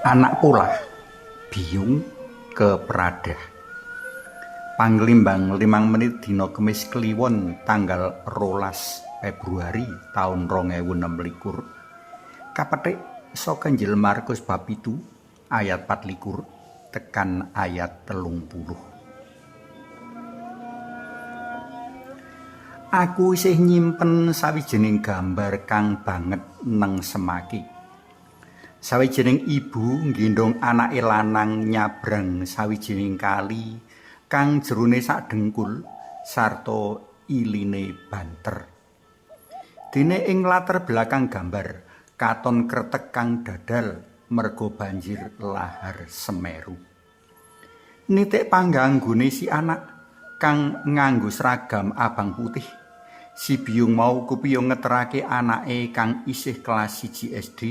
Anak polah biyung kepradah. Panglimbang 5 menit dina Kemis Kliwon tanggal 12 Februari taun 2026. Kapetik saka Injil Markus bab 7 ayat 24 tekan ayat 30. Aku isih nyimpen sawijining gambar kang banget neng semaki. Sawijining ibu nggendhong anake lanang nyabrang sawijining kali kang jerone sak dengkul sarta iline banter. Dene ing latar belakang gambar katon kretek kang dadal merga banjir lahar Semeru. Nitik pangganggone si anak kang nganggo seragam abang putih. Si biyung mau kupiyung ngeterake anake kang isih kelas 1 SD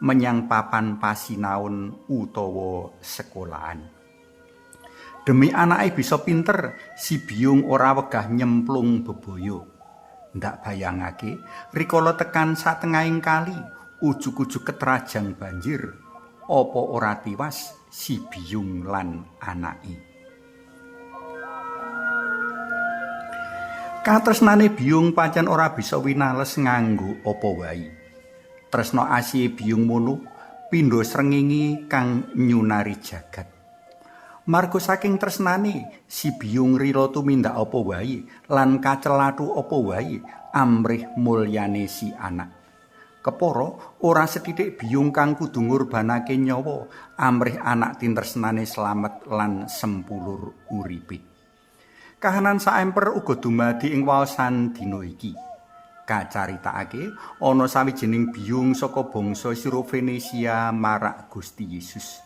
menyang papan pasinaon utawa sekolahan. Demi anake bisa pinter, si biyung ora wegah nyemplung bebaya. Ndak bayangake rikala tekan satengahing kali, ujug-ujug ketrajang banjir, apa ora tiwas si biyung lan anake. Katresnane biyung pancen ora bisa winales nganggo apa wae. Tresna asihe biyung mono pindha srengenge kang nyunari jagat. Marga saking tresnane si biyung rila tumindak apa wae lan kacelathu apa wae amrih mulyane si anak. Kepara ora sethithik biyung kang kudu ngurbanake nyawa amrih anak tintresnane slamet lan sempulur uripe. Kahanan saemper uga dumadi ing waosan dina iki. Kacaritakake ana sawijining biyung saka bangsa Siro-Fenisia marak Gusti Yesus.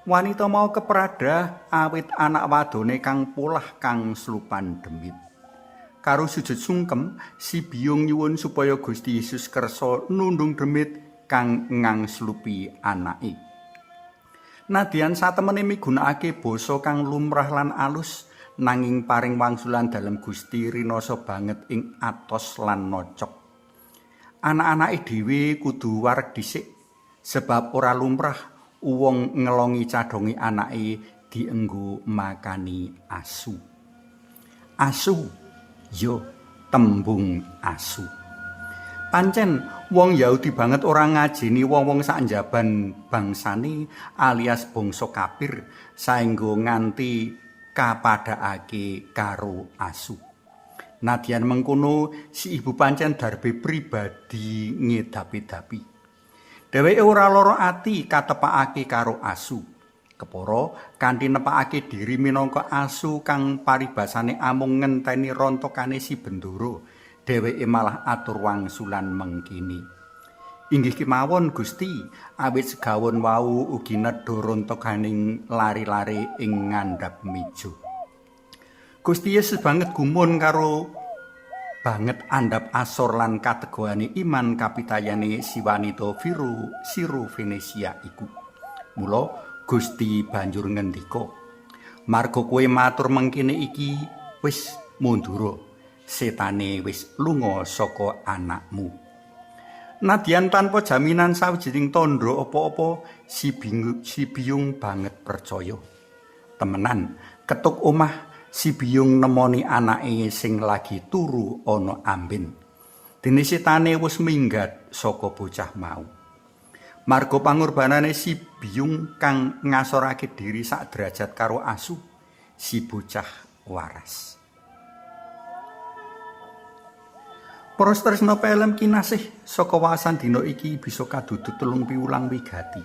Wanita mau kepradah awit anak wadone kang polah kang slupan demit. Karo sujud sungkem, si biyung nyuwun supaya Gusti Yesus kersa nundung demit kang ngangslupi anake. Nadyan satemene migunakake basa kang lumrah lan alus, nanging paring wangsulan dalem Gusti rinasa banget ing atos lan nocok. Anak-anake dhewe kudu wareg dhisik, sebab ora lumrah wong ngelongi cadhonge anake dienggo makani asu. Asu, yo tembung asu. Pancen wong Yahudi banget ora ngajeni wong-wong sak njaban bangsane alias bangsa kafir saengga nganti kapadhakake karo asu. Nadyan mengkono, si ibu pancen darbe pribadi ngedapi-dapi. Dheweke ora lara ati katepakake karo asu. Kepara kanthi nepakake diri minangka asu kang paribasane amung ngenteni rontokane si bendoro, dheweke malah atur wangsulan mengkini. Inggih kemawon Gusti, awit segawon wau ugi nedha rontokaning lari-lari ing ngandhap meja. Gusti Yesus banget gumun karo banget andhap asor lan kategohane iman kapitayane si wanita Siro Venesia iku. Mula Gusti banjur ngendika, "Marga kowe matur mengkene iki, wis mundura, setane wis lunga saka anakmu." Nadyan tanpa jaminan sawijining tandha apa-apa, si biyung banget percaya. Temenan, ketuk omah si biyung nemoni anake sing lagi turu ana amben. Dene setane wis minggat saka bocah mau. Marga pangorbanane si biyung kang ngasorake diri sak derajat karo asu, si bocah waras. Para tresna pelem kinasih saka wawasan dina iki bisa kadudut telung piwulang wigati.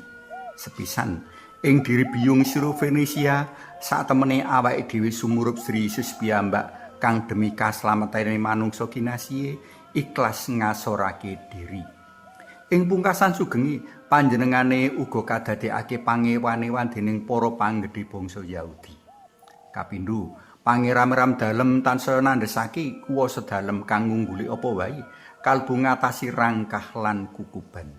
Sepisan, ing diri biyung Siro Venesia satemene awake dhewe sumurup Sri Yesus piyambak kang demi kaslametane manungsa kinasihe ikhlas ngasorake diri. Ing pungkasan sugenge panjenengane uga kadadekake pangewan-ewan dening para panggedhe bangsa Yahudi. Kapindho, pangeram-ram dalem tansaya nandhesake kuwasa dalem kang ngungguli apa wae kalbu ngatasi rangkah lan kukuban.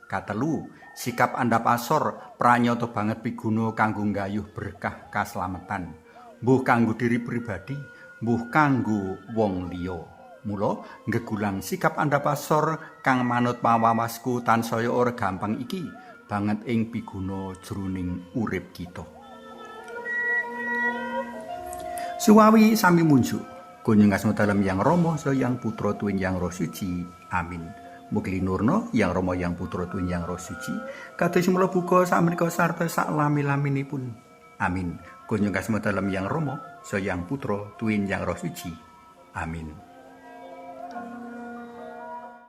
Katelu, sikap andhap asor pranyata banget piguna kanggo nggayuh berkah kaslametan, mbuh kanggo diri pribadi, mbuh kanggo wong liya. Mula nggegulang sikap andhap asor kang manut pawawasku tansaya ora gampang iki, banget ing piguna jroning urip kita. Suwawi sami munjuk. Kunjung asma dalem Yang Rama, Yang Putra tuwin Yang Roh Suci. Amin. Mugi linurna Yang Rama, Yang Putra tuwin Yang Roh Suci. Kados mula buka sakmenika sarta sak lami-laminipun. Amin. Kunjung asma dalem Yang Rama, Yang Putra tuwin Yang Roh Suci. Amin.